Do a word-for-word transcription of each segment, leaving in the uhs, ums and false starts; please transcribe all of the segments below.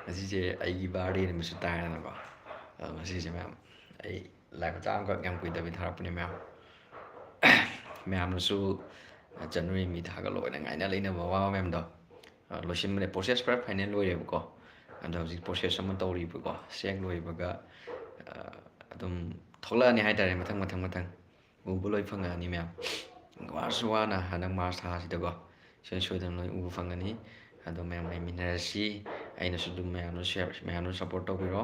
ꯉꯁꯤꯁꯦ ꯑꯩꯒꯤ ꯕꯥꯔꯗꯦ ꯅꯨꯃꯤꯠꯁꯨ ꯇꯥꯏꯗꯅꯀꯣ꯫ ꯑꯗꯣ ꯉꯁꯤꯁꯦ ꯃꯌꯥꯝ, ꯑꯩ ꯂꯥꯏ ꯃꯆꯥ ꯑꯃꯈꯛ ꯌꯥꯝ ꯀꯨꯏꯗꯕꯤ ꯊꯥꯔꯛꯄꯅꯦ ꯃꯌꯥꯝ꯫ ꯃꯌꯥꯝꯅꯁꯨ, ꯑ, ꯖꯅꯋꯥꯔꯤ ꯃꯤ ꯊꯥꯒꯠꯂꯣ ꯍꯥꯏꯅ ꯉꯥꯏꯅ ꯂꯩꯅꯕ ꯋꯥ ꯃꯌꯥꯝꯗꯣ, ꯑ, ꯂꯣꯏꯁꯤꯟꯕꯅꯦ꯫ Process ꯄꯨꯔꯥ final ꯂꯣꯏꯔꯦꯕꯀꯣ꯫ ꯑꯗꯣ ꯍꯧꯖꯤꯛ process ꯑꯃ ꯇꯧꯔꯤꯕꯀꯣ꯫ Check ꯂꯣꯏꯕꯒ, ꯑ, ꯑꯗꯨꯝ ꯊꯣꯛꯂꯛꯑꯅꯤ ꯍꯥꯏꯇꯥꯔꯦ, ꯃꯊꯪ, ꯃꯊꯪ, ꯃꯊꯪ꯫ ꯎꯕ ꯂꯣꯏ ꯐꯪꯉꯛꯑꯅꯤ ꯃꯌꯥꯝ꯫ ꯋꯥꯔꯁꯨ ꯋꯥꯅ ꯍꯟꯗꯛ March ꯊꯥꯁꯤꯗꯀꯣ, ꯁꯣꯏ ꯁꯣꯏꯗꯅ ꯂꯣꯏ ꯎꯕ ꯐꯪꯒꯅꯤ꯫ ꯑꯗꯣ ꯃꯌꯥꯝ ꯂꯩꯃꯤꯟꯅꯔꯁꯤ꯫ ꯑꯩꯅꯁꯨ ꯑꯗꯨꯝ ꯃꯌꯥꯝꯗꯣ share, ꯃꯌꯥꯝꯗꯣ support ꯇꯧꯕꯤꯔꯣ꯫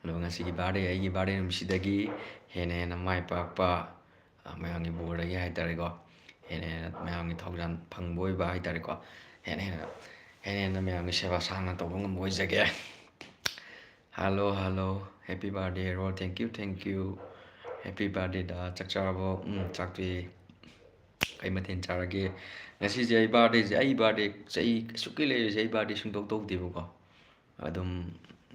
ꯑꯗꯨꯒ ꯉꯁꯤꯒꯤ ꯕꯥꯔꯗꯦ, ꯑꯩꯒꯤ ꯕꯥꯔꯗꯦ ꯅꯨꯃꯤꯠꯁꯤꯗꯒꯤ ꯍꯦꯟꯅ ꯍꯦꯟꯅ ꯃꯥꯏ ꯄꯥꯛꯄ, ꯑ, ꯃꯌꯥꯝꯒꯤ ꯕꯣꯔꯗꯒꯤ ꯍꯥꯏꯇꯥꯔꯦꯀꯣ, ꯍꯦꯟꯅ ꯍꯦꯟꯅ ꯃꯌꯥꯝꯒꯤ ꯊꯧꯖꯥꯜ ꯐꯪꯕ ꯑꯣꯏꯕ ꯍꯥꯏꯇꯥꯔꯦꯀꯣ, ꯍꯦꯟꯅ ꯍꯦꯟꯅ, ꯍꯦꯟꯅ ꯍꯦꯟꯅ ꯃꯌꯥꯝꯒꯤ ꯁꯦꯕꯥ ꯁꯥꯡꯅ ꯇꯧꯕ ꯉꯝꯕ ꯑꯣꯏꯖꯒꯦ꯫ Hello, hello, happy birthday hero, thank you, thank you꯫ Happy birthday ꯗꯥ, ꯆꯥꯛ ꯆꯥꯔꯕꯣ? ꯎꯝ, ꯆꯥꯛ ꯇꯣꯛꯑꯦ꯫ ꯀꯩ ꯃꯊꯦꯜ ꯆꯥꯔꯒꯦ? ꯉꯁꯤꯁꯦ ꯑꯩ ꯕꯥꯔꯗꯦꯁꯦ, ꯑꯩ ꯕꯥꯔꯗꯦ ꯆꯍꯤ ꯑꯁꯨꯛꯀꯤ ꯂꯩꯔꯤꯁꯦ ꯑꯩ ꯕꯥꯔꯗꯦ ꯁꯨꯡꯇꯧ ꯇꯧꯗꯦꯕꯀꯣ꯫ ꯑꯗꯨꯝ,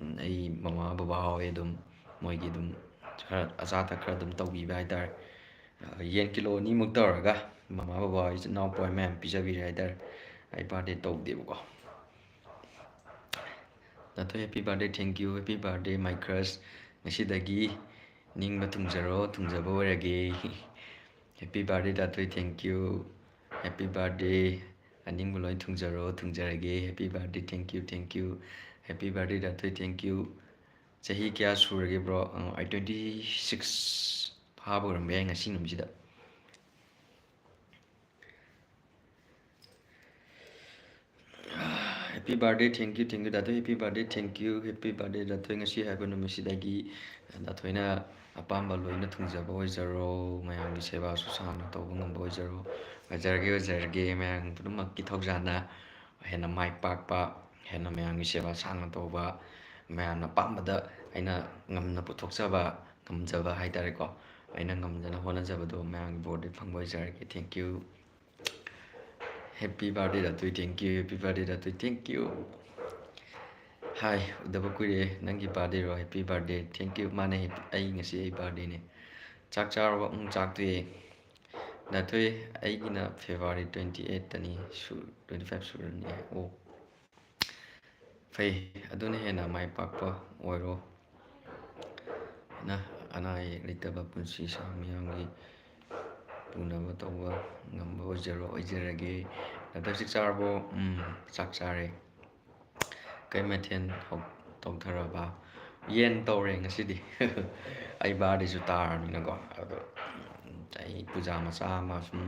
ꯎꯝ, ꯑꯩ ꯃꯃꯥ ꯕꯕꯥ ꯍꯣꯏ ꯑꯗꯨꯝ, ꯃꯣꯏꯒꯤ ꯑꯗꯨꯝ ꯈꯔ ꯑꯆꯥ ꯑꯊꯛ ꯈꯔ ꯑꯗꯨꯝ ꯇꯧꯕꯤꯕ ꯍꯥꯏꯇꯥꯔꯦ꯫ ꯑ, ꯌꯦꯟ ꯀꯤꯂꯣ ꯑꯅꯤꯃꯨꯛ ꯇꯧꯔꯒ ꯃꯃꯥ ꯕꯕꯥ ꯍꯣꯏ ꯏꯆꯤꯟ ꯏꯅꯥꯎꯄꯥ ꯍꯣꯏ ꯃꯌꯥꯝ ꯄꯤꯖꯕꯤꯔꯦ ꯍꯥꯏꯇꯥꯔꯦ꯫ ꯑꯩ ꯕꯥꯔꯗꯦ ꯇꯧꯗꯦꯕꯀꯣ꯫ ꯗꯥ ꯊꯣꯏ, happy birthday, thank you, happy birthday, my crush꯫ ꯉꯁꯤꯗꯒꯤ ꯅꯤꯡꯕ ꯊꯨꯡꯖꯔꯣ, ꯊꯨꯡꯖꯕ ꯑꯣꯏꯔꯒꯦ꯫ Happy birthday ꯗꯥ ꯊꯣꯏ, thank you, happy birthday꯫ ꯑꯅꯤꯡꯕ ꯂꯣꯏ ꯊꯨꯡꯖꯔꯣ, ꯊꯨꯡꯖꯔꯒꯦ꯫ Happy birthday, thank you, thank you, happy birthday ꯗꯥ ꯊꯣꯏ, thank you꯫ ꯆꯍꯤ ꯀꯌꯥ ꯁꯨꯔꯒꯦ bro? ꯑ, ꯑꯩ twenty six ꯐꯥꯕ ꯑꯣꯏꯔꯝꯕ ꯌꯥꯏ ꯉꯁꯤ ꯅꯨꯃꯤꯠꯁꯤꯗ꯫ Happy birthday, thank you, thank you, ꯗꯥ ꯊꯣꯏ, happy birthday, thank you, happy birthday, ꯗꯥ ꯊꯣꯏ꯫ ꯉꯁꯤ ꯍꯥꯏꯕ ꯅꯨꯃꯤꯠꯁꯤꯗꯒꯤ ꯗꯥ ꯊꯣꯏꯅ ꯑꯄꯥꯝꯕ ꯂꯣꯏꯅ ꯊꯨꯡꯖꯕ ꯑꯣꯏꯖꯔꯣ, ꯃꯌꯥꯝꯒꯤ ꯁꯦꯕꯥꯁꯨ ꯁꯥꯡꯅ ꯇꯧꯕ ꯉꯝꯕ ꯑꯣꯏꯖꯔꯣ꯫ ꯑꯣꯏꯖꯔꯒꯦ, ꯑꯣꯏꯖꯔꯒꯦ, ꯃꯌꯥꯝ ꯄꯨꯝꯅꯃꯛꯀꯤ ꯊꯧꯖꯥꯜꯅ ꯍꯦꯟꯅ ꯃꯥꯏ ꯄꯥꯛꯄ, ꯍꯦꯟꯅ ꯃꯌꯥꯝꯒꯤ ꯁꯦꯕꯥ ꯁꯥꯡꯅ ꯇꯧꯕ, ꯃꯌꯥꯝꯅ ꯑꯄꯥꯝꯕꯗ ꯑꯩꯅ ꯉꯝꯅ ꯄꯨꯊꯣꯛꯆꯕ, ꯉꯝꯖꯕ ꯍꯥꯏꯇꯥꯔꯦꯀꯣ, ꯑꯩꯅ ꯉꯝꯖꯅ ꯍꯣꯠꯅꯖꯕꯗꯣ ꯃꯌꯥꯝꯒꯤ ꯕꯣꯔꯗꯒꯤ ꯐꯪꯕ ꯑꯣꯏꯖꯔꯒꯦ꯫ Thank you꯫ Happy birthday ꯗꯥ ꯊꯣꯏ, thank you, happy birthday ꯗꯥ ꯊꯣꯏ, thank you꯫ Hi, ꯎꯗꯕ ꯀꯨꯏꯔꯦ, ꯅꯪꯒꯤ ꯕꯥꯔꯗꯦꯔꯣ? Happy birthday, thank you꯫ ꯃꯥꯅꯦ, ꯑꯩ ꯉꯁꯤ ꯑꯩ ꯕꯥꯔꯗꯦꯅꯦ꯫ ꯆꯥꯛ ꯆꯥꯔꯕꯣ? ꯎꯝ, ꯆꯥꯛ ꯇꯣꯛꯑꯦ꯫ ꯗꯥ ꯊꯣꯏ, ꯑꯩꯒꯤꯅ February twenty eight ꯇꯅꯤ, ꯁꯨ-, twenty five ꯁꯨꯔꯅꯤ꯫ ꯑꯣ꯫ ꯐꯩ꯫ ꯑꯗꯨꯅ ꯍꯦꯟꯅ ꯃꯥꯏ ꯄꯥꯛꯄ ꯑꯣꯏꯔꯣ꯫ ꯑꯅꯥ ꯑꯅꯥ ꯑꯌꯦꯛ ꯂꯩꯇꯕ ꯄꯨꯟꯁꯤ ꯁꯥꯡ ꯃꯤꯌꯥꯝꯒꯤ ꯄꯨꯅꯕ ꯇꯧꯕ ꯉꯝꯕ ꯑꯣꯏꯖꯔꯣ ꯑꯣꯏꯖꯔꯒꯦ꯫ ꯗꯥꯛꯇꯔ ꯆꯥꯛ ꯆꯥꯔꯕꯣ? ꯎꯝ, ꯆꯥꯛ ꯆꯥꯔꯦ꯫ ꯀꯩ ꯃꯊꯦꯜ ꯍꯧ- ꯇꯧꯊꯔꯕ? ꯌꯦꯟ ꯇꯧꯔꯦ ꯉꯁꯤꯗꯤ꯫ ꯑꯩ ꯕꯥꯔꯗꯦꯁꯨ ꯇꯥꯔꯕꯅꯤꯅꯀꯣ꯫ ꯑꯗꯣ ꯑꯩ ꯄꯨꯖꯥ ꯃꯆꯥ ꯑꯃ ꯁꯨꯝ,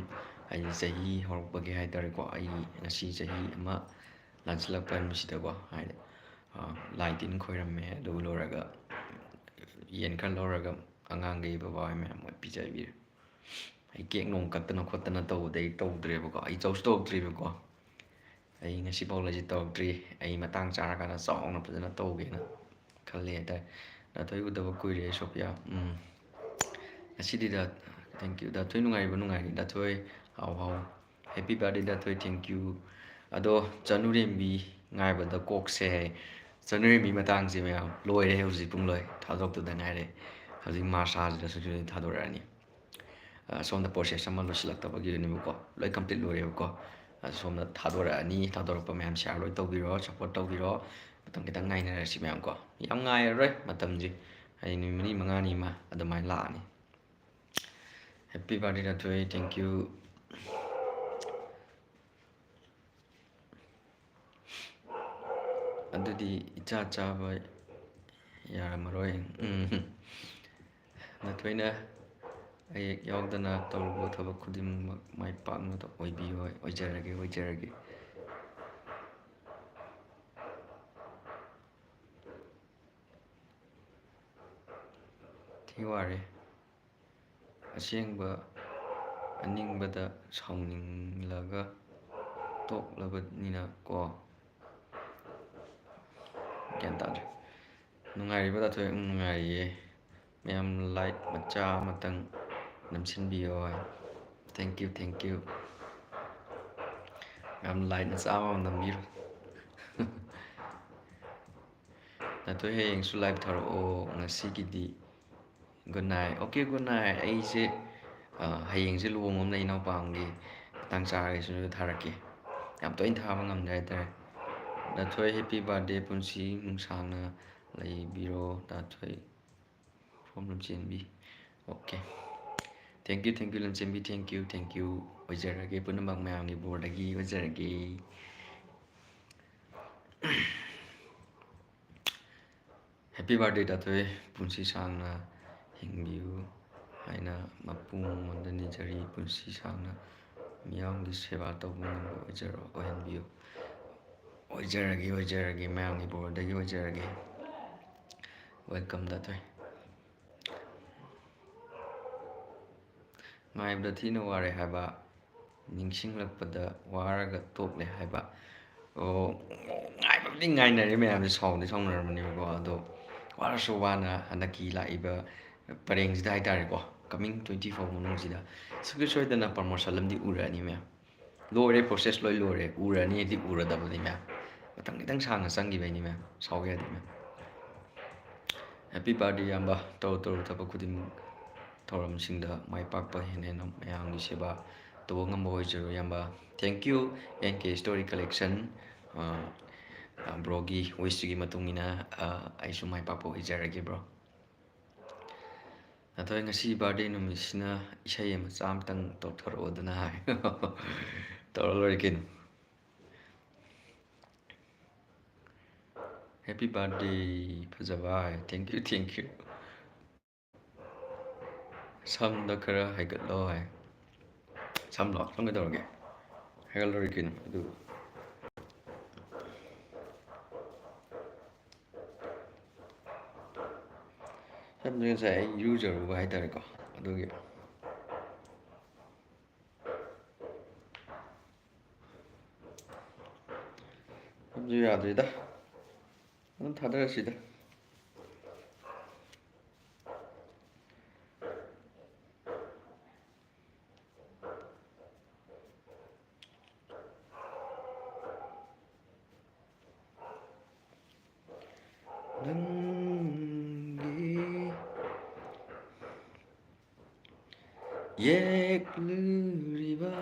ꯍꯥꯏꯗꯤ ꯆꯍꯤ ꯍꯧꯔꯛꯄꯒꯤ ꯍꯥꯏꯇꯥꯔꯦꯀꯣ, ꯑꯩ ꯉꯁꯤ ꯆꯍꯤ ꯑꯃ ꯂꯥꯟꯁꯤꯜꯂꯛꯄ ꯅꯨꯃꯤꯠꯁꯤꯗꯀꯣ, ꯍꯥꯏꯗꯤ, ꯑ, ꯂꯥꯏ ꯇꯤꯟ ꯈꯣꯏꯔꯝꯃꯦ꯫ ꯑꯗꯨ ꯂꯣꯏꯔꯒ ꯌꯦꯟ ꯈꯔ ꯂꯧꯔꯒ ꯑꯉꯥꯡꯈꯩ, ꯕꯕꯥ ꯍꯣꯏ ꯃꯌꯥꯝ ꯃꯣꯏ ꯄꯤꯖꯕꯤꯔꯦ꯫ ꯑꯩ ꯀꯦꯛ ꯅꯨꯡ ꯀꯠꯇꯅ ꯈꯣꯠꯇꯅ ꯇꯧꯕꯗꯤ ꯑꯩ ꯇꯧꯗ꯭ꯔꯦꯕꯀꯣ, ꯑꯩ ꯇꯧꯁꯨ ꯇꯧꯗ꯭ꯔꯤꯕꯀꯣ꯫ ꯑꯩ ꯉꯁꯤꯐꯥꯎ ꯂꯩꯁꯤ ꯇꯧꯔꯛꯇ꯭ꯔꯤ꯫ ꯑꯩ ꯃꯇꯥꯡ ꯆꯥꯔꯀꯥꯟꯗ ꯆꯥꯎꯅ ꯐꯖꯅ ꯇꯧꯒꯦꯅ ꯈꯜꯂꯤ ꯍꯥꯏꯇꯥꯔꯦ꯫ ꯗꯥꯊꯣꯏ ꯎꯗꯕ ꯀꯨꯏꯔꯦ, ꯁꯣꯐꯤꯌꯥ꯫ ꯎꯝ꯫ ꯉꯁꯤꯗꯤ ꯗꯥ-, thank you꯫ ꯗꯥꯊꯣꯏ ꯅꯨꯡꯉꯥꯏꯔꯤꯕꯣ? ꯅꯨꯡꯉꯥꯏꯔꯤ꯫ ꯗꯥꯊꯣꯏ, ꯍꯥꯎ ꯍꯥꯎ꯫ Happy birthday ꯗꯥꯊꯣꯏ, thank you꯫ ꯑꯗꯣ ꯆꯅꯨꯔꯦꯝꯕꯤ ꯉꯥꯏꯕꯗ ꯀꯣꯛꯁꯦ ꯍꯥꯏ꯫ ꯆꯅꯨꯔꯦꯝꯕꯤ ꯃꯇꯥꯡꯁꯦ ꯃꯌꯥꯝ ꯂꯣꯏꯔꯦ, ꯍꯧꯖꯤꯛ ꯄꯨꯡ ꯂꯣꯏ ꯊꯥꯗꯣꯛꯇꯗ ꯉꯥꯏꯔꯦ꯫ ꯍꯧꯖꯤꯛ ꯃꯥꯔꯁ ꯊꯥꯁꯤꯗꯁꯨ ꯊꯥꯗꯣꯔꯛꯑꯅꯤ꯫ ꯑ, ꯁꯣꯝꯗ process ꯑꯃ ꯂꯣꯏꯁꯤꯜꯂꯛꯇꯕꯒꯤꯅꯦꯕꯀꯣ, ꯂꯣꯏ complete ꯂꯣꯏꯔꯦꯕꯀꯣ꯫ ꯑ, ꯁꯣꯝꯗ ꯊꯥꯗꯣꯔꯛꯑꯅꯤ, ꯊꯥꯗꯣꯔꯛꯄ ꯃꯌꯥꯝ share ꯂꯣꯏ ꯇꯧꯕꯤꯔꯣ, support ꯇꯧꯕꯤꯔꯣ꯫ ꯃꯇꯝ ꯈꯤꯇꯪ ꯉꯥꯏꯅꯔꯁꯤ ꯃꯌꯥꯝ ꯀꯣ꯫ ꯌꯥꯝ ꯉꯥꯏꯔꯔꯣꯏ ꯃꯇꯝꯁꯦ, ꯍꯥꯏꯗꯤ ꯅꯨꯃꯤꯠ ꯃꯔꯤ ꯃꯉꯥꯅꯤ ꯑꯃ ꯑꯗꯨꯃꯥꯏꯅ ꯂꯥꯛꯑꯅꯤ꯫ Happy birthday ꯗꯥꯊꯣꯏ, thank you꯫ ꯑꯗꯨꯗꯤ ꯏꯆꯥ ꯆꯥꯕ ꯌꯥꯔꯝꯃꯔꯣꯏ꯫ ꯎꯝ꯫ ꯗꯥꯊꯣꯏꯅ ꯑꯌꯦꯛ ꯌꯥꯎꯗꯅ ꯇꯧꯔꯨꯕ ꯊꯕꯛ ꯈꯨꯗꯤꯡꯃꯛ ꯃꯥꯏ ꯄꯥꯛꯅ ꯑꯣꯏꯕꯤꯌꯨ꯫ ꯑꯣꯏꯖꯔꯒꯦ, ꯑꯣꯏꯖꯔꯒꯦ꯫ ꯊꯤ ꯋꯥꯔꯦ꯫ ꯑꯁꯦꯡꯕ ꯑꯅꯤꯡꯕꯗ ꯁꯥꯎꯅꯤꯡꯂꯒ ꯇꯣꯛꯂꯕꯅꯤꯅ ꯀꯣ꯫ ꯒ꯭ꯌꯥꯟ ꯇꯥꯗ꯭ꯔꯦ꯫ ꯅꯨꯡꯉꯥꯏꯔꯤꯕ ꯗꯥꯊꯣꯏ? ꯎꯝ, ꯅꯨꯡꯉꯥꯏꯔꯤꯌꯦ꯫ ꯃꯌꯥꯝ like ꯃꯆꯥ ꯑꯃꯇꯪ ꯅꯝꯁꯤꯟꯕꯤꯌꯣ꯫ Thank you, thank you꯫ ꯃꯌꯥꯝ like ꯃꯆꯥ ꯑꯃ ꯅꯝꯕꯤꯔꯣ꯫ ꯗꯥꯊꯣꯏ, ꯍꯌꯦꯡꯁꯨ live ꯊꯥꯔꯛꯑꯣ꯫ ꯉꯁꯤꯒꯤꯗꯤ good night꯫ Okay, good night꯫ ꯑꯩꯁꯦ, ꯑ, ꯍꯌꯦꯡꯁꯦ ꯂꯨꯍꯣꯡꯕ ꯑꯃ ꯂꯩ ꯏꯅꯥꯎꯄꯥ ꯑꯃꯒꯤ꯫ ꯃꯇꯥꯡ ꯆꯥꯔꯒ ꯑꯩꯁꯨ ꯊꯥꯔꯛꯀꯦ꯫ ꯌꯥꯝ ꯇꯣꯏꯅ ꯊꯥꯕ ꯉꯝꯗ꯭ꯔꯦ ꯍꯥꯏꯇꯥꯔꯦ꯫ ꯗꯥꯊꯣꯏ, happy birthday, ꯄꯨꯟꯁꯤ ꯅꯨꯡꯁꯥꯡꯅ ꯂꯩꯕꯤꯔꯣ ꯗꯥꯊꯣꯏ꯫ From ꯂꯝꯆꯦꯟꯕꯤ꯫ Okay, thank you, thank you, ꯂꯝꯆꯦꯟꯕꯤ, thank you, thank you꯫ ꯑꯣꯏꯖꯔꯒꯦ, ꯄꯨꯝꯅꯃꯛ ꯃꯌꯥꯝꯒꯤ ꯕꯣꯔꯗꯒꯤ ꯑꯣꯏꯖꯔꯒꯦ꯫ Happy birthday ꯗꯥꯊꯣꯏ, ꯄꯨꯟꯁꯤ ꯁꯥꯡꯅ ꯍꯤꯡꯕꯤꯌꯨ ꯍꯥꯏꯅ ꯃꯄꯨ ꯃꯉꯣꯟꯗ ꯅꯤꯖꯔꯤ꯫ ꯄꯨꯟꯁꯤ ꯁꯥꯡꯅ ꯃꯤꯌꯥꯝꯒꯤ ꯁꯦꯕꯥ ꯇꯧꯕ ꯉꯝꯕ ꯑꯣꯏꯖꯔꯣ, ꯑꯣꯏꯍꯟꯕꯤꯌꯨ꯫ ꯑꯣꯏꯖꯔꯒꯦ, ꯑꯣꯏꯖꯔꯒꯦ, ꯃꯌꯥꯝꯒꯤ ꯕꯣꯔꯗꯒꯤ ꯑꯣꯏꯖꯔꯒꯦ꯫ Welcome ꯗꯥꯊꯣꯏ꯫ ꯉꯥꯏꯕꯗ ꯊꯤꯅ ꯋꯥꯔꯦ ꯍꯥꯏꯕ, ꯅꯤꯡꯁꯤꯡꯂꯛꯄꯗ ꯋꯥꯔꯒ ꯇꯣꯛꯂꯦ ꯍꯥꯏꯕ꯫ ꯑꯣ, ꯉꯥꯏꯕꯕꯨꯗꯤ ꯉꯥꯏꯅꯔꯦ ꯃꯌꯥꯝꯁꯦ, ꯁꯥꯎꯗꯤ ꯁꯥꯎꯅꯔꯝꯕꯅꯦꯕꯀꯣ꯫ ꯑꯗꯣ ꯋꯥꯔꯁꯨ ꯋꯥꯅ ꯍꯟꯗꯛꯀꯤ ꯂꯥꯛꯏꯕ ꯄꯔꯦꯡꯁꯤꯗ ꯍꯥꯏꯇꯥꯔꯦꯀꯣ, coming twenty four ꯃꯅꯨꯡꯁꯤꯗ ꯁꯨꯡꯁꯣꯏ ꯁꯣꯏꯗꯅ promotion ꯑꯃꯗꯤ ꯎꯔꯛꯑꯅꯤ ꯃꯌꯥꯝ꯫ ꯂꯣꯏꯔꯦ, process ꯂꯣꯏ ꯂꯣꯏꯔꯦ, ꯎꯔꯅꯤ ꯍꯥꯏꯗꯤ ꯎꯔꯗꯕꯅꯤ ꯃꯌꯥꯝ꯫ ꯃꯇꯝ ꯈꯤꯇꯪ ꯁꯥꯡꯅ ꯆꯪꯈꯤꯕꯩꯅꯤ ꯃꯌꯥꯝ, ꯁꯥꯎꯕ ꯌꯥꯗꯦ ꯃꯌꯥꯝ꯫ Happy birthday ꯏꯌꯥꯝꯕ, ꯇꯧꯔꯨ ꯇꯧꯔꯨ ꯊꯕꯛ ꯈꯨꯗꯤꯡꯃꯛ ꯊꯧꯔꯝꯁꯤꯡꯗ ꯃꯥꯏ ꯄꯥꯛꯄ ꯍꯦꯟꯅ ꯍꯦꯟꯅ ꯃꯌꯥꯝꯒꯤ ꯁꯦꯕꯥ ꯇꯧꯕ ꯉꯝꯕ ꯑꯣꯏꯖꯔꯣ ꯏꯌꯥꯝꯕ꯫ Thank you, N K Story Collection꯫ ꯑ, ꯑ, bro ꯒꯤ wish ꯇꯨꯒꯤ ꯃꯇꯨꯡ ꯏꯟꯅ, ꯑ, ꯑꯩꯁꯨ ꯃꯥꯏ ꯄꯥꯛꯄ ꯑꯣꯏꯖꯔꯒꯦ bro꯫ ꯗꯥꯊꯣꯏ, ꯉꯁꯤ birthday ꯅꯨꯃꯤꯠꯁꯤꯅ ꯏꯁꯩ ꯃꯆꯥ ꯑꯃꯇꯪ ꯇꯧꯊꯣꯔꯛꯑꯣꯗꯅ ꯍꯥꯏ꯫ ꯇꯧꯔ ꯂꯣꯏꯔꯦ ꯀꯩꯅꯣ꯫ Happy birthday ꯐꯖꯕ ꯍꯥꯏ꯫ Thank you, thank you꯫ ꯁꯝꯗ ꯈꯔ ꯍꯥꯏꯒꯠꯂꯣ ꯍꯥꯏ꯫ ꯁꯝꯂꯣ? ꯁꯝ ꯀꯩꯗꯧꯔꯒꯦ? ꯍꯥꯏꯒꯠꯂꯔꯣꯏ ꯀꯩꯅꯣ ꯑꯗꯨ꯫ ꯁꯝꯁꯦ ꯉꯁꯥꯏ ꯑꯩ ꯏꯔꯨꯖꯔꯨꯕ ꯍꯥꯏꯇꯥꯔꯦꯀꯣ, ꯑꯗꯨꯒꯤ꯫ ꯁꯝꯁꯨ ꯌꯥꯗ꯭ꯔꯤꯗ, ꯑꯗꯨꯝ ꯊꯥꯗꯔꯁꯤꯗ꯫ ꯅꯪꯒꯤ ꯌꯦꯛꯂꯨꯔꯤꯕ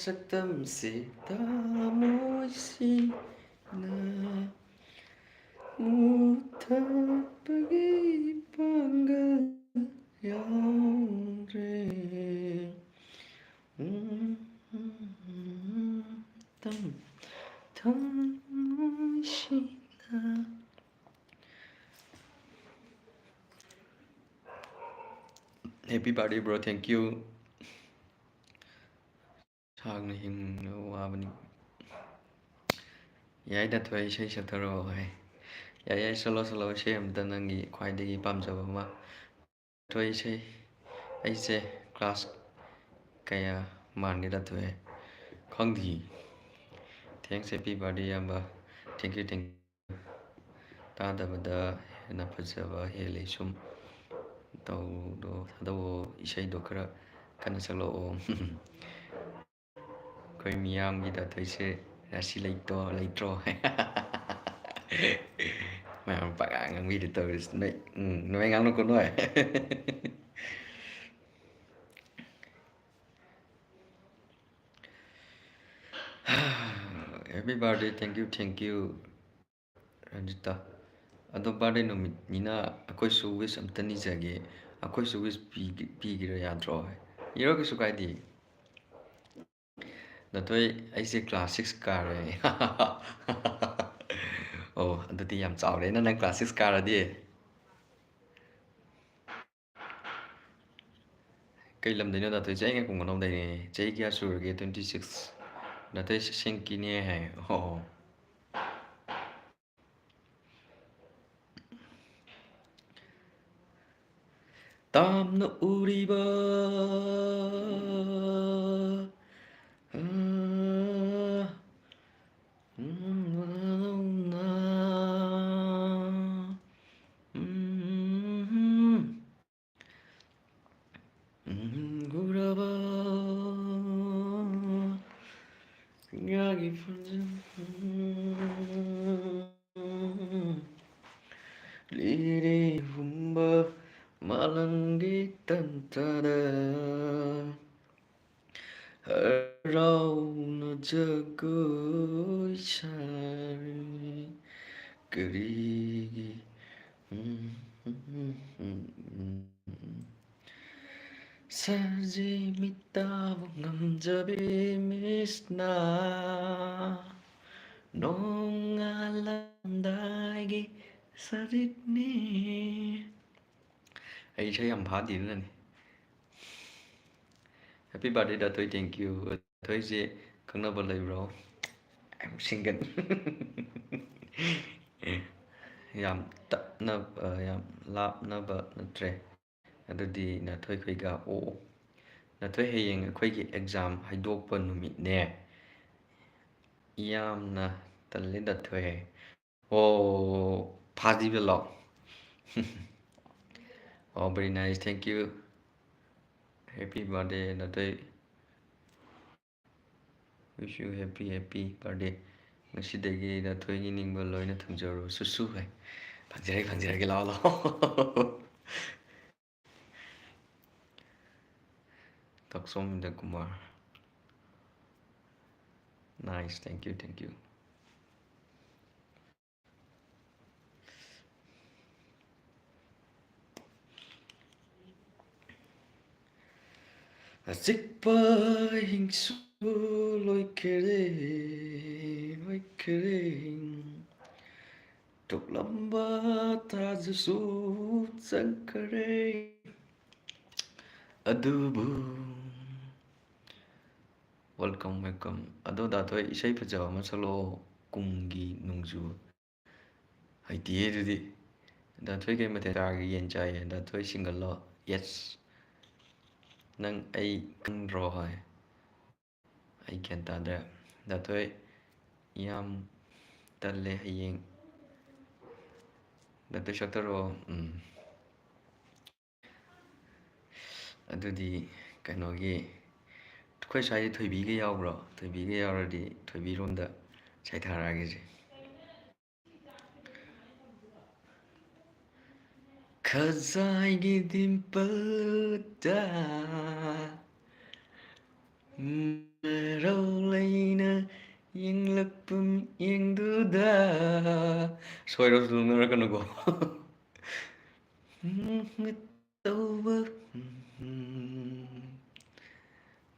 ꯁꯛꯇꯝꯁꯤ ꯊꯃꯣꯏꯁꯤꯅ ꯅꯨꯡꯁꯤꯅ꯫ Happy birthday, bro. Thank you. ꯁꯥꯡꯅ ꯍꯤꯡꯅ ꯋꯥꯕꯅꯤ꯫ ꯌꯥꯏꯗ ꯊꯣꯏ, ꯏꯁꯩ ꯁꯛꯊꯔꯛꯑꯣ ꯍꯥꯏ꯫ ꯌꯥꯏ, ꯌꯥꯏ, ꯁꯛꯂꯣ, ꯁꯛꯂꯣ, ꯏꯁꯩ ꯑꯝꯇ ꯅꯪꯒꯤ ꯈ꯭ꯋꯥꯏꯗꯒꯤ ꯄꯥꯝꯖꯕ ꯑꯃ꯫ ꯊꯣꯏ, ꯏꯁꯩ, ꯑꯩꯁꯦ class ꯀꯌꯥ ꯃꯥꯟꯒꯦꯗ ꯊꯣꯏ? ꯈꯪꯗꯤꯌꯦ꯫ Thanks, happy birthday, ꯏꯌꯥꯝꯕ꯫ Thank you, thank you. ꯇꯥꯗꯕꯗ ꯍꯦꯟꯅ ꯐꯖꯕ ꯍꯦꯜꯂꯦ ꯁꯨꯝ꯫ ꯇꯧꯗꯣ ꯊꯥꯗꯧꯑꯣ, ꯏꯁꯩꯗꯣ ꯈꯔ ꯀꯟꯅ ꯁꯛꯂꯛꯑꯣ꯫ ꯑꯩꯈꯣꯏ ꯃꯤꯌꯥꯝꯒꯤ ꯗꯥ ꯊꯣꯏꯁꯦ ꯔꯥꯁꯤ ꯂꯩꯇꯣ, ꯂꯩꯇ꯭ꯔꯣ? ꯃꯌꯥꯝ ꯄꯉꯥꯡ ꯉꯥꯡꯕꯤꯗ ꯇꯧꯔꯤꯁꯤ꯫ ꯅꯣꯏ, ꯎꯝ, ꯅꯣꯏ ꯉꯥꯡꯅꯨꯀꯣ, ꯅꯣꯏ꯫ Happy birthday, thank you, thank you, Ranjita. ꯑꯗꯣ birthday ꯅꯨꯃꯤꯠꯅꯤꯅ ꯑꯩꯈꯣꯏꯁꯨ wish ꯑꯝꯇ ꯅꯤꯖꯒꯦ꯫ ꯑꯩꯈꯣꯏꯁꯨ wish ꯄꯤꯒꯦ-, ꯄꯤꯒꯦꯔꯥ ꯌꯥꯗ꯭ꯔꯣ? ꯏꯔꯣ, ꯀꯩꯁꯨ ꯀꯥꯏꯗꯦ꯫ ꯗꯥ ꯊꯣꯏ, ꯑꯩꯁꯦ class six ꯀꯥꯔꯦ꯫ ꯑꯣ, ꯑꯗꯨꯗꯤ ꯌꯥꯝ ꯆꯥꯎꯔꯦꯅ ꯅꯪ class six ꯀꯥꯔꯗꯤ꯫ ꯀꯩ ꯂꯝꯗꯩꯅꯣ ꯗꯥ ꯊꯣꯏ? ꯆꯍꯤ ꯀꯌꯥ ꯀꯨꯝꯒꯅꯧꯗꯩꯅꯦ? ꯆꯍꯤ ꯀꯌꯥ ꯁꯨꯔꯒꯦ? Twenty six꯫ ꯗꯥ ꯊꯣꯏ ꯁꯦꯡꯀꯤꯅꯦ ꯍꯥꯏ꯫ ꯑꯣ꯫ ꯇꯥꯝꯅ ꯎꯔꯤꯕ, ꯑ, ꯎꯝ, ꯎꯝ, ꯎꯔꯕ ꯉꯥꯒꯤ ꯐꯖ-, ꯂꯤꯔꯦ ꯍꯨꯝꯕ ꯃꯥꯂꯪꯒꯤ ꯇꯟꯊꯥꯗ ꯍꯔꯥꯎꯅ ꯖꯒꯣꯏ ꯁꯥꯔꯤ꯫ ꯀꯔꯤꯒꯤ ꯁꯖꯤ ꯃꯤꯠꯇꯥꯕ ꯉꯝꯖꯕꯤ ꯃꯤꯁꯅ ꯅꯣꯡꯉꯥꯜꯂꯝꯗꯥꯏꯒꯤ ꯁꯔꯤꯠꯅꯤ꯫ ꯑꯩ ꯏꯁꯩ ꯌꯥꯝ ꯐꯥꯗꯦ ꯑꯗꯨꯅꯅꯤ꯫ Happy birthday ꯗꯥꯊꯣꯏ, thank you꯫ ꯗꯥꯊꯣꯏꯁꯦ ꯈꯪꯅꯕ ꯂꯩꯕ꯭ꯔꯣ? I'm single꯫ ꯌꯥꯝ ꯇꯞꯅ, ꯑ, ꯌꯥꯝ ꯂꯥꯞꯅꯕ ꯅꯠꯇ꯭ꯔꯦ꯫ ꯑꯗꯨꯗꯤ ꯅꯥꯊꯣꯏ ꯑꯩꯈꯣꯏꯒ, ꯑꯣ, ꯅꯥꯊꯣꯏ ꯍꯌꯦꯡ ꯑꯩꯈꯣꯏꯒꯤ exam ꯍꯥꯏꯗꯣꯛꯄ ꯅꯨꯃꯤꯠꯅꯦ꯫ ꯌꯥꯝꯅ ꯇꯜꯂꯦ ꯗꯥꯊꯣꯏ꯫ ꯑꯣ, ꯐꯥꯖꯤꯕꯂꯣ? ꯑꯣ, very nice, thank you꯫ Happy birthday ꯗꯥꯊꯣꯏ꯫ Wish you happy, happy birthday꯫ ꯉꯁꯤꯗꯒꯤ ꯗꯥꯊꯣꯏꯒꯤ ꯅꯤꯡꯕ ꯂꯣꯏꯅ ꯊꯨꯡꯖꯔꯣ꯫ ꯁꯨꯁꯨ ꯍꯥꯏ꯫ ꯐꯪꯖꯔꯒꯦ, ꯐꯪꯖꯔꯒꯦ, ꯂꯥꯛꯑꯣ, ꯂꯥꯛꯑꯣ꯫ ꯇꯥꯛꯁꯣꯝ ꯏꯟꯗ꯭ꯔ Kumar. Nice, thank you, thank you꯫ ꯑꯆꯤꯛꯄ ꯑꯍꯤꯡꯁꯨ ꯂꯣꯏꯈꯔꯦ, ꯂꯣꯏꯈꯔꯦ꯫ ꯇꯣꯛꯂꯝꯕ ꯊꯥꯖꯁꯨ ꯆꯪꯈꯔꯦ꯫ ꯑꯗꯨꯕꯨ, welcome, welcome꯫ ꯑꯗꯣ ꯗꯥꯊꯣꯏ, ꯏꯁꯩ ꯐꯖꯕ ꯑꯃ ꯁꯛꯂꯛꯑꯣ, ꯀꯨꯝꯒꯤ ꯅꯣꯡꯖꯨ꯫ ꯍꯩꯇꯤꯌꯦ ꯑꯗꯨꯗꯤ꯫ ꯗꯥꯊꯣꯏ ꯀꯩ ꯃꯊꯦꯜ ꯆꯥꯔꯒꯦ? ꯌꯦꯟ ꯆꯥꯏꯌꯦ꯫ ꯗꯥꯊꯣꯏ single ꯂꯣ? Yes꯫ ꯅꯪ ꯑꯩ ꯈꯪꯗ꯭ꯔꯣ? ꯍꯣꯏ꯫ ꯑꯩ ꯒ꯭ꯌꯥꯟ ꯇꯥꯗ꯭ꯔꯦ꯫ ꯗꯥꯊꯣꯏ, ꯌꯥꯝ ꯇꯜꯂꯦ ꯍꯌꯦꯡ꯫ ꯗꯥꯊꯣꯏ ꯁꯛꯇꯔꯛꯑꯣ꯫ ꯎꯝ꯫ ꯑꯗꯨꯗꯤ ꯀꯩꯅꯣꯒꯤ, ꯑꯩꯈꯣꯏ ꯁ꯭ꯋꯥꯏꯗ ꯊꯣꯏꯕꯤꯒ ꯌꯥꯎꯕ꯭ꯔꯣ? ꯊꯣꯏꯕꯤꯒ ꯌꯥꯎꯔꯗꯤ ꯊꯣꯏꯕꯤꯔꯣꯝꯗ ꯁꯩꯊꯥꯔꯛꯑꯒꯦꯁꯦ꯫ ꯈꯖꯥꯏꯒꯤ ꯗꯤꯝꯄꯜꯗ ꯃꯔꯧ ꯂꯩꯅ ꯌꯦꯡꯂꯛꯄ ꯃꯤꯠꯌꯦꯡꯗꯨꯗ꯫ ꯁꯣꯏꯔꯁꯨ ꯅꯣꯛꯅꯔꯛꯀꯅꯨꯀꯣ꯫ ꯇꯧꯕ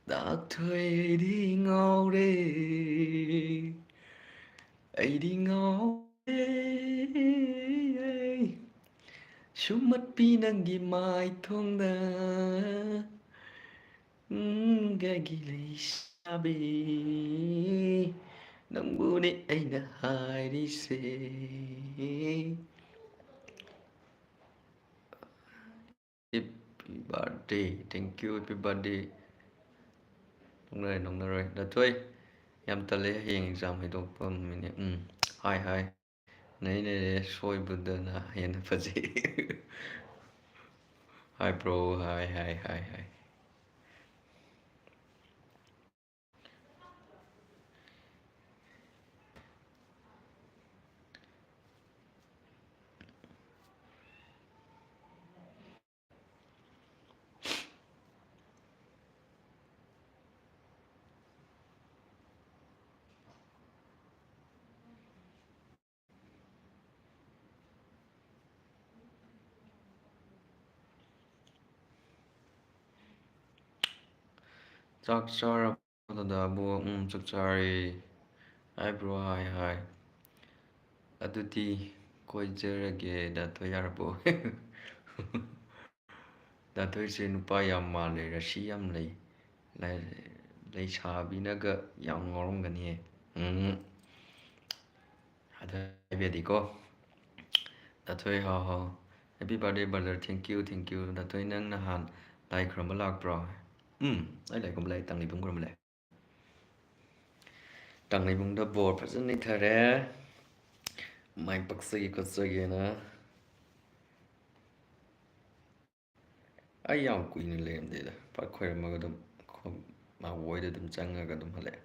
ꯗꯥꯛꯊꯣꯏꯗꯤ ꯉꯥꯎꯔꯦ꯫ ꯑꯩꯗꯤ ꯉꯥꯎꯔꯦ ꯁꯨꯝꯃꯠꯄꯤ ꯅꯪꯒꯤ ꯃꯥꯏꯊꯣꯡꯗ꯫ ꯎꯝ, ꯒꯒꯤ ꯂꯩꯁꯥꯕꯤ, ꯅꯪꯕꯨꯅꯦ ꯑꯩꯅ ꯍꯥꯏꯔꯤꯁꯦ꯫ Happy birthday, thank you, happy birthday꯫ ꯅꯣꯛꯅꯔꯣꯏ, ꯅꯣꯛꯅꯔꯣꯏ꯫ ꯗꯥꯊꯣꯏ, ꯌꯥꯝ ꯇꯜꯂꯦ, ꯍꯌꯦꯡ exam ꯍꯥꯏꯗꯣꯛꯄ ꯅꯨꯃꯤꯠꯅꯦ꯫ ꯎꯝ, ꯍꯥꯏ, ꯍꯥꯏ꯫ ꯅꯩ, ꯅꯩꯔꯦ, ꯁꯣꯏꯕꯗꯅ ꯍꯦꯟꯅ ꯐꯖꯩ꯫ ꯍꯥꯏ bro, ꯍꯥꯏ, ꯍꯥꯏ, ꯍꯥꯏ, ꯍꯥꯏ꯫ ꯆꯥꯛ ꯆꯥꯔꯕꯣ ꯗꯗꯥꯕꯨ? ꯎꯝ, ꯆꯥꯛ ꯆꯥꯔꯦ꯫ ꯍꯥꯏ bro, ꯍꯥꯏ, ꯍꯥꯏ꯫ ꯑꯗꯨꯗꯤ ꯀꯣꯏꯖꯔꯒꯦ, ꯗꯥꯊꯣꯏ ꯌꯥꯔꯕꯣ? ꯗꯥꯊꯣꯏꯁꯦ ꯅꯨꯄꯥ ꯌꯥꯝ ꯃꯥꯜꯂꯦ, ꯔꯥꯁꯤ ꯌꯥꯝ ꯂꯩ꯫ ꯂꯩ-, ꯂꯩꯁꯥꯕꯤꯅꯒ ꯌꯥꯝ ꯉꯥꯎꯔꯝꯒꯅꯤꯌꯦ꯫ ꯎꯝ꯫ ꯑꯗꯨ ꯍꯥꯏꯕꯤꯔꯗꯤꯀꯣ꯫ ꯗꯥꯊꯣꯏ, ꯍꯥꯎ, ꯍꯥꯎ꯫ Happy birthday brother, thank you, thank you꯫ ꯗꯥꯊꯣꯏ, ꯅꯪ ꯅꯍꯥꯟ ꯂꯥꯏ ꯈꯨꯔꯨꯝꯕ ꯂꯥꯛꯄ꯭ꯔꯣ? ꯎꯝ, ꯑꯩ ꯂꯥꯏ ꯈꯨꯔꯨꯝꯕ ꯂꯥꯛꯑꯦ, ꯀꯪꯂꯩꯕꯨꯡ ꯈꯨꯔꯨꯝꯕ ꯂꯥꯛꯑꯦ꯫ ꯀꯪꯂꯩꯕꯨꯡꯗ ꯕꯣꯔ ꯐꯖꯅ ꯂꯩꯊꯔꯦ꯫ ꯃꯥꯏ ꯄꯥꯛꯆꯒꯦ ꯈꯣꯠꯆꯒꯦꯅ꯫ ꯑꯩ ꯌꯥꯝ ꯀꯨꯏꯅ ꯂꯩꯔꯝꯗꯦꯗ꯫ ꯐꯠ ꯈꯣꯏꯔꯝꯃꯒ ꯑꯗꯨꯝ ꯈꯣ-, ꯃꯥ ꯍꯣꯏꯗ ꯑꯗꯨꯝ ꯆꯪꯉꯒ ꯑꯗꯨꯝ ꯍꯜꯂꯛꯑꯦ꯫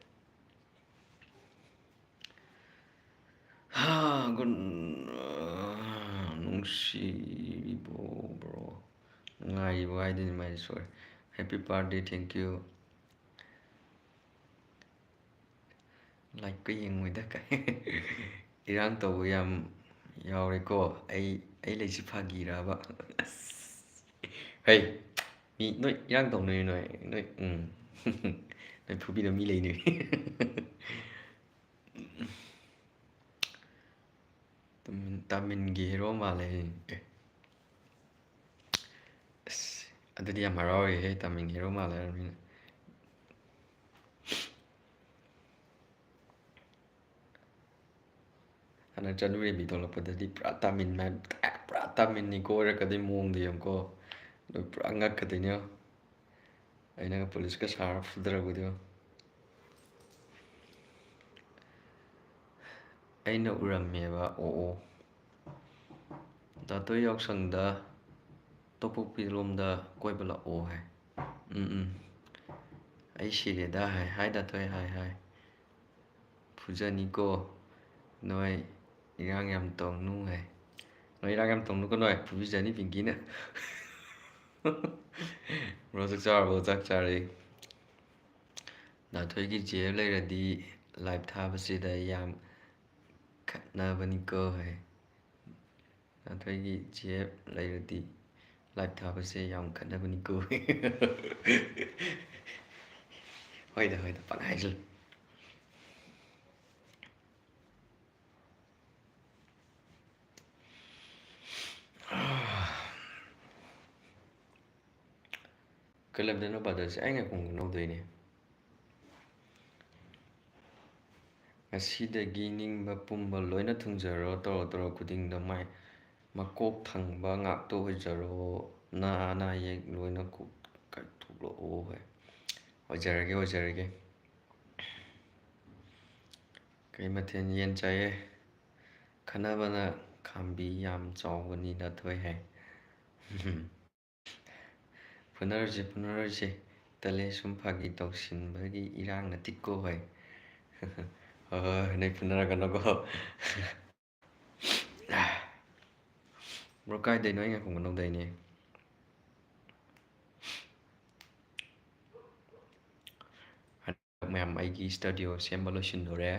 ꯍꯥ, ꯒꯨꯟ-, ꯅꯨꯡꯁꯤꯔꯤꯕꯣ bro? ꯅꯨꯡꯉꯥꯏꯔꯤꯕꯣ ꯍꯥꯏꯗꯣꯏꯅꯤ, ꯃꯥꯏꯗꯤ ꯁꯣꯏꯔꯦ꯫ Happy birthday, thank you꯫ Like-ꯀ ꯌꯦꯡꯉꯣꯏꯗ ꯀꯥꯏ꯫ ꯏꯔꯥꯡ ꯇꯧꯕ ꯌꯥꯝ ꯌꯥꯎꯔꯦꯀꯣ꯫ ꯑꯩ, ꯑꯩ ꯂꯩꯁꯤ ꯐꯥꯒꯤꯔꯕ? ꯑꯁ꯫ ꯍꯩ, ꯃꯤ ꯅꯣꯏ ꯏꯔꯥꯡ ꯇꯧꯅꯩ ꯅꯣꯏ, ꯅꯣꯏ, ꯎꯝ꯫ ꯅꯣꯏ ꯐꯨꯕꯤꯅꯕ ꯃꯤ ꯂꯩꯅꯤ꯫ ꯇꯥꯃꯤꯜ-, ꯇꯥꯃꯤꯜꯒꯤ ꯍꯦꯔꯣ ꯃꯥꯜꯂꯦ꯫ ꯑꯦ꯫ ꯑꯁ, ꯑꯗꯨꯗꯤ ꯌꯥꯝ ꯍꯔꯥꯎꯔꯦꯍꯦ, ꯇꯥꯃꯤꯜꯒꯤ ꯍꯦꯔꯣ ꯃꯥꯜꯂꯦ ꯍꯥꯏꯔꯕꯅꯤꯅ꯫ ꯍꯟꯗꯛ ꯆꯅꯨ ꯔꯦꯕꯤ ꯊꯣꯛꯂꯛꯄꯗꯗꯤ ꯄꯨꯔꯥ ꯇꯥꯃꯤꯜ ꯃꯌꯥꯝ, ꯄꯨꯔꯥ ꯇꯥꯃꯤꯜꯅꯤꯀꯣ ꯑꯣꯏꯔꯛꯀꯗꯣꯏ ꯃꯑꯣꯡꯗ ꯌꯦꯡꯉꯨꯀꯣ꯫ ꯅꯣꯏ ꯄꯨꯔꯥ ꯉꯛꯀꯗꯣꯏꯅꯦ ꯌꯦꯡꯉꯣ꯫ ꯑꯩꯅꯒ ꯄꯨꯂꯤꯁꯀ ꯁꯥꯔ ꯐꯨꯗꯔꯛꯄꯗꯣ ꯌꯦꯡꯉꯣ꯫ ꯑꯩꯅ ꯎꯔꯝꯃꯦꯕ꯫ ꯑꯣ, ꯑꯣ꯫ ꯗꯥ ꯊꯣꯏ ꯌꯥꯎꯁꯪꯗ ꯇꯣꯞꯄꯣꯛꯄꯤꯔꯣꯝꯗ ꯀꯣꯏꯕ ꯂꯥꯛꯑꯣ ꯍꯥꯏ꯫ ꯎꯝ, ꯎꯝ꯫ ꯑꯩ ꯁꯤꯔꯦꯗ ꯍꯥꯏ꯫ ꯍꯥꯏ ꯗꯥ ꯊꯣꯏ, ꯍꯥꯏ, ꯍꯥꯏ꯫ ꯐꯨꯖꯅꯤꯀꯣ꯫ ꯅꯣꯏ ꯏꯔꯥꯡ ꯌꯥꯝ ꯇꯧꯅꯨ ꯍꯥꯏ꯫ ꯅꯣꯏ ꯏꯔꯥꯡ ꯌꯥꯝ ꯇꯧꯅꯨꯀꯣ ꯅꯣꯏ꯫ ꯐꯨꯕꯤꯖꯅꯤ ꯄꯤꯡꯀꯤꯅ꯫ ꯕ꯭ꯔꯣ, ꯆꯥꯛ ꯆꯥꯔꯕꯣ? ꯆꯥꯛ ꯆꯥꯔꯦ꯫ ꯗꯥ ꯊꯣꯏꯒꯤ ꯖꯦꯞ ꯂꯩꯔꯗꯤ ꯂꯥꯏꯞ ꯊꯥꯕꯁꯤꯗ ꯌꯥꯝ ꯈꯠꯅꯕꯅꯤꯀꯣ ꯍꯥꯏ꯫ ꯗꯥ ꯊꯣꯏꯒꯤ ꯖꯦꯞ ꯂꯩꯔꯗꯤ ꯂꯥꯏꯞ ꯊꯥꯕꯁꯦ ꯌꯥꯝ ꯈꯠꯅꯕꯅꯤꯀꯣ꯫ ꯍꯣꯏꯗ, ꯍꯣꯏꯗ, ꯄꯪꯍꯥꯏ ꯍꯥꯏꯖꯜꯂꯨ꯫ ꯀꯩ ꯂꯝꯗꯅꯣ ꯕ꯭ꯔꯗꯔꯁꯦ? ꯑꯩꯅ ꯈꯣꯡ ꯂꯧꯗꯣꯏꯅꯦ꯫ ꯉꯁꯤꯗꯒꯤ ꯅꯤꯡꯕ ꯄꯨꯝꯕ ꯂꯣꯏꯅ ꯊꯨꯡꯖꯔꯣ, ꯇꯧꯔꯣ ꯇꯧꯔꯣ ꯈꯨꯗꯤꯡꯗ ꯃꯥꯏ ꯃꯀꯣꯛ ꯊꯪꯕ ꯉꯥꯛꯇ ꯑꯣꯏꯖꯔꯣ, ꯅꯥ ꯑꯅꯥ ꯑꯌꯦꯛ ꯂꯣꯏꯅ ꯀꯣꯛ ꯀꯥꯏꯊꯣꯛꯂꯛꯑꯣ ꯍꯥꯏ꯫ ꯑꯣꯏꯖꯔꯒꯦ, ꯑꯣꯏꯖꯔꯒꯦ꯫ ꯀꯩ ꯃꯊꯦꯜ? ꯌꯦꯟ ꯆꯥꯏꯌꯦ꯫ ꯈꯠꯅꯕꯅ ꯈꯥꯝꯕꯤ ꯌꯥꯝ ꯆꯥꯎꯕꯅꯤ ꯗꯥ ꯊꯣꯏ ꯍꯥꯏ꯫ ꯐꯨꯅꯔꯣꯏꯁꯦ, ꯐꯨꯅꯔꯣꯏꯁꯦ꯫ ꯇꯜꯂꯦ ꯁꯨꯝ ꯐꯥꯒꯤ ꯇꯧꯁꯤꯟꯕꯒꯤ ꯏꯔꯥꯡ ꯅꯠꯇꯦꯀꯣ ꯍꯥꯏ꯫ ꯍꯣꯏ, ꯍꯣꯏ, ꯅꯣꯏ ꯐꯨꯅꯔꯛꯀꯅꯨꯀꯣ꯫ ꯕ꯭ꯔꯣ, ꯀꯥꯏꯗꯩꯅꯣ? ꯑꯩ ꯉꯥꯏꯈꯣ ꯀꯩꯅꯣꯗꯩꯅꯦ꯫ ꯍꯟꯗꯛ ꯃꯌꯥꯝ ꯑꯩꯒꯤ ꯁ꯭ꯇꯨꯗꯤꯑꯣ ꯁꯦꯝꯕ ꯂꯣꯏꯁꯤꯟꯗꯣꯔꯦ꯫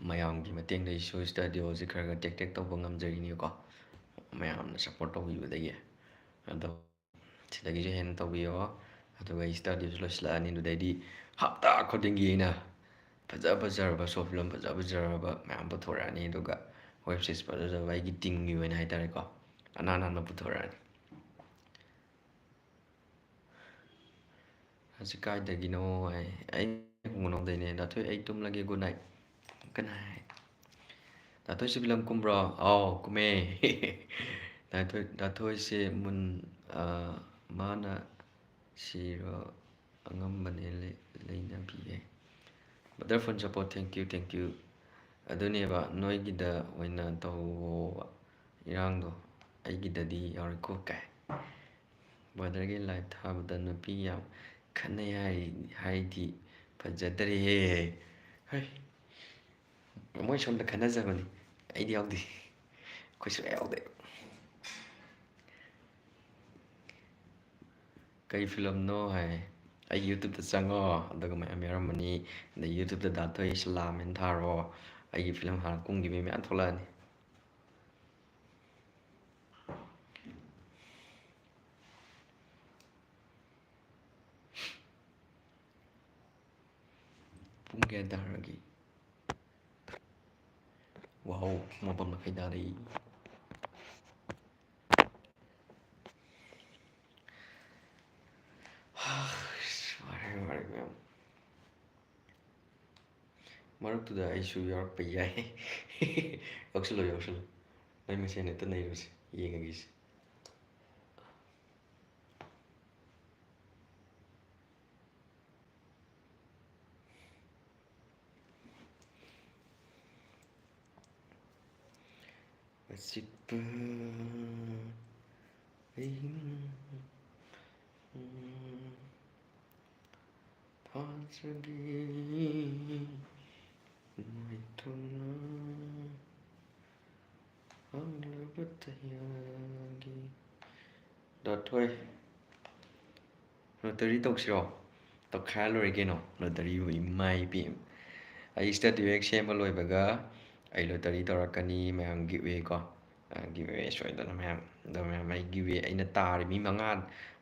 ꯃꯌꯥꯝꯒꯤ ꯃꯇꯦꯡꯗꯒꯤꯁꯨ ꯁ꯭ꯇꯨꯗꯤꯑꯣꯁꯦ ꯈꯔ ꯈꯔ ꯇꯦꯛ ꯇꯦꯛ ꯇꯧꯕ ꯉꯝꯖꯔꯤꯅꯤꯀꯣ, ꯃꯌꯥꯝꯅ ꯁꯞꯄꯣꯔꯠ ꯇꯧꯕꯤꯕꯗꯒꯤ꯫ ꯑꯗꯣ ꯁꯤꯗꯒꯤꯁꯨ ꯍꯦꯟꯅ ꯇꯧꯕꯤꯌꯣ꯫ ꯑꯗꯨꯒ ꯑꯩ ꯁ꯭ꯇꯨꯗꯤꯑꯣꯁꯨ ꯂꯣꯏꯁꯤꯜꯂꯛꯑꯅꯤ꯫ ꯑꯗꯨꯗꯩꯗꯤ ꯍꯞꯇꯥ ꯈꯨꯗꯤꯡꯒꯤ ꯑꯩꯅ ꯐꯖ ꯐꯖꯔꯕ short film ꯐꯖ ꯐꯖꯔꯕ ꯃꯌꯥꯝ ꯄꯨꯊꯣꯔꯛꯑꯅꯤ꯫ ꯑꯗꯨꯒ ꯋꯦꯕꯁꯥꯏꯠꯁ ꯐꯖ ꯐꯖꯕ ꯑꯩꯒꯤ ꯇꯤꯝꯒꯤ ꯑꯣꯏꯅ ꯍꯥꯏꯇꯥꯔꯦꯀꯣ, ꯑꯅꯥꯟ ꯑꯅꯥꯟꯕ ꯄꯨꯊꯣꯔꯛꯑꯅꯤ꯫ ꯍꯧꯖꯤꯛ ꯀꯥꯏꯗꯒꯤꯅꯣ ꯍꯥꯏ, ꯑꯩ ꯈꯣꯡꯒꯨꯟꯗꯩꯅꯦ꯫ ꯗꯥꯊꯣꯏ, ꯑꯩ ꯇꯨꯝꯂꯒꯦ, good night꯫ ꯀꯅꯥ ꯍꯥꯏ? ꯗꯥꯊꯣꯏꯁꯦ ꯐꯤꯂꯝ ꯀꯨꯝꯕ꯭ꯔꯣ? ꯑꯥꯎ, ꯀꯨꯝꯃꯦ꯫ ꯗꯥꯊꯣꯏ, ꯗꯥꯊꯣꯏꯁꯦ ꯃꯨꯟ, ꯑ, ꯃꯥꯅ ꯁꯤꯔꯣ ꯑꯉꯝꯕꯅꯦ ꯂꯩ-, ꯂꯩꯅꯕꯤꯌꯦ꯫ Brother Phone Support, thank you, thank you꯫ ꯑꯗꯨꯅꯦꯕ, ꯅꯣꯏꯒꯤꯗ ꯑꯣꯏꯅ ꯇꯧꯋꯣꯕ ꯏꯔꯥꯡꯗꯣ, ꯑꯩꯒꯤꯗꯗꯤ ꯌꯥꯎꯔꯣꯏꯀꯣ ꯀꯥꯏ꯫ Brotherꯒꯤ live ꯊꯥꯕꯗ ꯅꯨꯄꯤ ꯌꯥꯝ ꯈꯠꯅꯩ ꯍꯥꯏ-, ꯍꯥꯏꯗꯤ ꯐꯖꯗ꯭ꯔꯦꯍꯦ꯫ ꯍꯩ, ꯃꯣꯏ ꯁꯣꯝꯗ ꯈꯠꯅꯖꯕꯅꯤ, ꯑꯩꯗꯤ ꯌꯥꯎꯗꯦ, ꯑꯩꯈꯣꯏ ꯁꯨꯛꯌꯥ ꯌꯥꯎꯗꯦ꯫ ꯀꯩ ꯐꯤꯂꯝꯅꯣ ꯍꯥꯏ, ꯑꯩ YouTubeꯇ ꯆꯪꯉꯣ, ꯑꯗꯨꯒ ꯃꯌꯥꯝ ꯌꯥꯎꯔꯝꯃꯅꯤ꯫ ꯑꯗꯩ YouTubeꯇ ꯗꯥ ꯊꯣꯏ ꯏꯁꯂꯥꯝ ꯍꯥꯏꯅ ꯊꯥꯔꯣ, ꯑꯩꯒꯤ ꯐꯤꯂꯝ ꯍꯥꯟꯅ ꯀꯨꯝꯈꯤꯕ ꯃꯌꯥꯝ ꯊꯣꯛꯂꯛꯑꯅꯤ꯫ ꯄꯨꯡ ꯀꯌꯥ ꯇꯥꯔꯒꯦ? ꯋꯥꯎ, ꯃꯥꯄꯟ ꯃꯈꯥꯏ ꯇꯥꯔꯦ꯫ ꯋꯥꯔꯦ, ꯋꯥꯔꯦ ꯃꯌꯥꯝ꯫ ꯃꯔꯛꯇꯨꯗ ꯑꯩꯁꯨ ꯌꯥꯎꯔꯛꯄ ꯌꯥꯏ꯫ ꯌꯥꯎꯁꯜꯂꯣ, ꯌꯥꯎꯁꯜꯂꯣ꯫ ꯅꯣꯏ ꯃꯁꯦꯟ ꯍꯦꯛꯇ ꯅꯩꯔꯨꯁꯤ, ꯌꯦꯡꯉꯒꯦꯁꯦ꯫ ꯑꯆꯤꯛꯄ ꯑꯍꯤꯡ ꯐꯥꯖꯒꯤ ꯃꯥꯏꯊꯣꯡꯅ ꯍꯥꯡꯂꯕ ꯇꯌꯥꯒꯤ꯫ ꯗꯥ ꯊꯣꯏ, lottery ꯇꯧꯁꯤꯔꯣ? ꯇꯧꯈꯥꯏꯔ ꯂꯣꯏꯔꯦ ꯀꯩꯅꯣ, lotteryꯕꯨ, ꯏꯃꯥꯏ ꯏꯄꯦꯝ꯫ ꯑꯩ statue ꯍꯦꯛ ꯁꯦꯝꯕ ꯂꯣꯏꯕꯒ ꯑꯩ lottery ꯇꯧꯔꯛꯀꯅꯤ, ꯃꯌꯥꯝ giveaway ꯀꯣ꯫ ꯑ, giveaway ꯁꯣꯏꯗꯅ ꯃꯌꯥꯝ꯫ ꯑꯗꯣ ꯃꯌꯥꯝ, ꯑꯩ giveaway ꯑꯩꯅ ꯇꯥꯔꯤ ꯃꯤ ꯃꯉꯥ,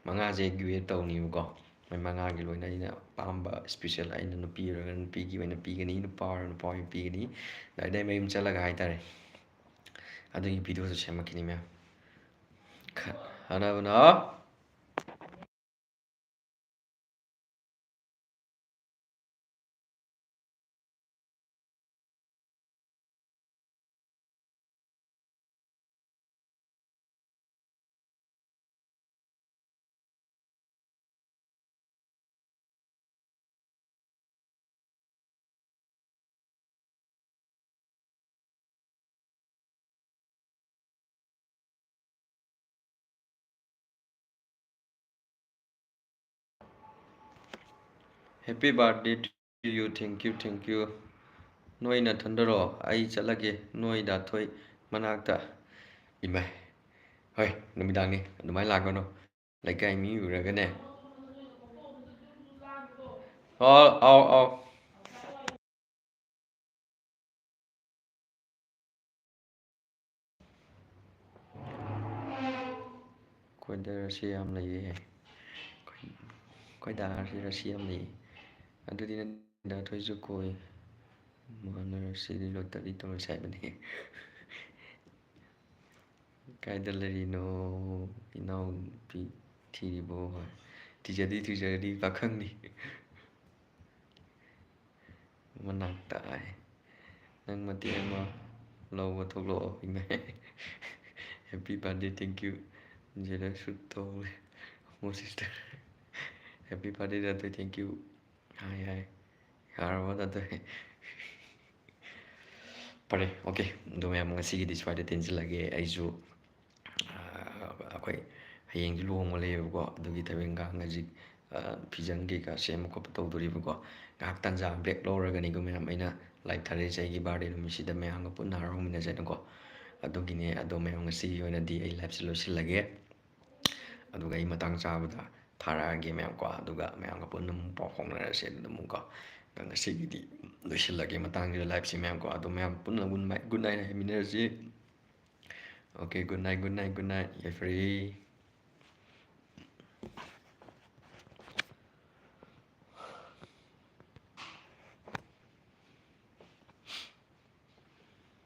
ꯃꯉꯥꯁꯦ giveaway ꯇꯧꯅꯤꯕꯀꯣ꯫ ꯃꯣꯏ ꯃꯉꯥꯒꯤ ꯂꯣꯏꯅ ꯑꯩꯅ ꯑꯄꯥꯝꯕ special, ꯑꯩꯅ ꯅꯨꯄꯤ ꯑꯣꯏꯔꯒꯅ ꯅꯨꯄꯤꯒꯤ ꯑꯣꯏꯅ ꯄꯤꯒꯅꯤ, ꯅꯨꯄꯥ ꯑꯣꯏꯔꯒꯅ ꯅꯨꯄꯥ ꯑꯣꯏꯅ ꯄꯤꯒꯅꯤ꯫ ꯑꯗꯩꯗꯤ ꯑꯩ ꯃꯌꯨꯝ ꯆꯠꯂꯒ ꯍꯥꯏꯇꯥꯔꯦ, ꯑꯗꯨꯒꯤ ꯚꯤꯗꯤꯑꯣꯁꯨ ꯁꯦꯝꯃꯛꯈꯤꯅꯤ ꯃꯌꯥꯝ꯫ ꯈ-, ꯍꯥꯏꯅꯕꯅ Happy birthday to you, thank you, thank you. ꯅꯣꯏ ꯅꯊꯟꯗꯔꯣ? ꯑꯩ ꯆꯠꯂꯒꯦ ꯅꯣꯏ ꯗꯥ ꯊꯣꯏ ꯃꯅꯥꯛꯇ꯫ ꯏꯃꯥꯏ, ꯍꯣꯏ, ꯅꯨꯃꯤꯗꯥꯡꯅꯤ, ꯑꯗꯨꯃꯥꯏꯅ ꯂꯥꯛꯀꯅꯨ꯫ ꯂꯩꯀꯥꯏ ꯃꯤ ꯎꯔꯒꯅꯦ꯫ ꯑꯥꯎ, ꯑꯥꯎ, ꯑꯥꯎ꯫ ꯑꯩꯈꯣꯏꯗ ꯔꯁꯤ ꯌꯥꯝ ꯂꯩꯌꯦ꯫ ꯑꯩꯈꯣꯏ, ꯑꯩꯈꯣꯏ ꯗꯥꯁꯤ ꯔꯁꯤ ꯌꯥꯝ ꯂꯩꯌꯦ꯫ ꯑꯗꯨꯗꯤ ꯅꯪ ꯗꯥ ꯊꯣꯏꯁꯨ ꯀꯣꯏ꯫ ꯃꯥꯅ ꯔꯁꯤꯗꯤ ꯂꯣꯇꯔꯤ ꯇꯧꯔꯁꯦ ꯍꯥꯏꯕꯅꯦ꯫ ꯀꯥꯏꯗ ꯂꯩꯔꯤꯅꯣ? ꯏꯅꯥꯎꯅꯨꯄꯤ ꯊꯤꯔꯤꯕꯣ? ꯍꯣꯏ꯫ ꯊꯤꯖꯗꯤ ꯊꯤꯖꯔꯗꯤ ꯄꯥꯈꯪꯅꯤ꯫ ꯃꯅꯥꯛꯇ ꯍꯥꯏ꯫ ꯅꯪ ꯃꯇꯦꯡ ꯑꯃ ꯂꯧꯕ ꯊꯣꯛꯂꯛꯑꯣ꯫ ꯏꯃꯥ꯫ Happy birthday, thank you꯫ Jealous ꯁꯨ ꯇꯧꯔꯦ꯫ ꯍꯣꯃꯣ sister꯫ Happy birthday ꯗꯥ ꯊꯣꯏ, thank you꯫ ꯍꯥꯏ, ꯍꯥꯏ꯫ ꯌꯥꯔꯕꯣ ꯗꯥ ꯊꯣꯏ? ꯐꯔꯦ, okay꯫ ꯑꯗꯨ ꯃꯌꯥꯝ ꯉꯁꯤꯒꯤꯗꯤ ꯁ꯭ꯋꯥꯏꯗ ꯇꯦꯟꯁꯤꯜꯂꯒꯦ꯫ ꯑꯩꯁꯨ, ꯑꯥ, ꯑꯩꯈꯣꯏ ꯍꯌꯦꯡꯁꯨ ꯂꯨꯍꯣꯡꯕ ꯂꯩꯌꯦꯕꯀꯣ, ꯑꯗꯨꯒꯤ ꯊꯕꯛ ꯏꯪꯈꯥꯡ ꯍꯧꯖꯤꯛ, ꯑꯥ, ꯐꯤꯖꯪ ꯀꯩꯀꯥ ꯁꯦꯝꯕ ꯈꯣꯠꯄ ꯇꯧꯗꯣꯔꯤꯕꯀꯣ꯫ ꯉꯥꯏꯍꯥꯛ ꯇꯟꯖꯥ break ꯂꯧꯔꯒꯅꯤꯀꯣ ꯃꯌꯥꯝ ꯑꯩꯅ live ꯊꯥꯔꯛꯏꯁꯦ, ꯑꯩꯒꯤ birthday ꯅꯨꯃꯤꯠꯁꯤꯗ ꯃꯌꯥꯝꯒ ꯄꯨꯟꯅ ꯍꯔꯥꯎꯃꯤꯟꯅꯁꯦꯅꯀꯣ꯫ ꯑꯗꯨꯒꯤꯅꯦ꯫ ꯑꯗꯣ ꯃꯌꯥꯝ ꯉꯁꯤꯒꯤ ꯑꯣꯏꯅꯗꯤ ꯑꯩ live ꯁꯦ ꯂꯣꯏꯁꯤꯜꯂꯒꯦ꯫ ꯑꯗꯨꯒ ꯑꯩ ꯃꯇꯥꯡ ꯆꯥꯕꯗ ꯊꯥꯔꯛꯑꯒꯦ ꯃꯌꯥꯝꯀꯣ꯫ ꯑꯗꯨꯒ ꯃꯌꯥꯝꯒ ꯄꯨꯟꯅ ꯑꯃꯨꯛ ꯄꯥꯎ ꯐꯥꯎꯅꯔꯁꯦ ꯑꯗꯨꯗ ꯑꯃꯨꯛꯀꯣ꯫ ꯑꯗꯣ ꯉꯁꯤꯒꯤꯗꯤ ꯂꯣꯏꯁꯤꯜꯂꯒꯦ ꯃꯇꯥꯡꯁꯤꯗ live ꯁꯦ ꯃꯌꯥꯝꯀꯣ꯫ ꯑꯗꯣ ꯃꯌꯥꯝ ꯄꯨꯟꯅ good night, good night ꯍꯥꯏꯃꯤꯟꯅꯔꯁꯤ꯫ Okay, good night, good night, good night꯫ ꯌꯥꯏꯐꯔꯦ꯫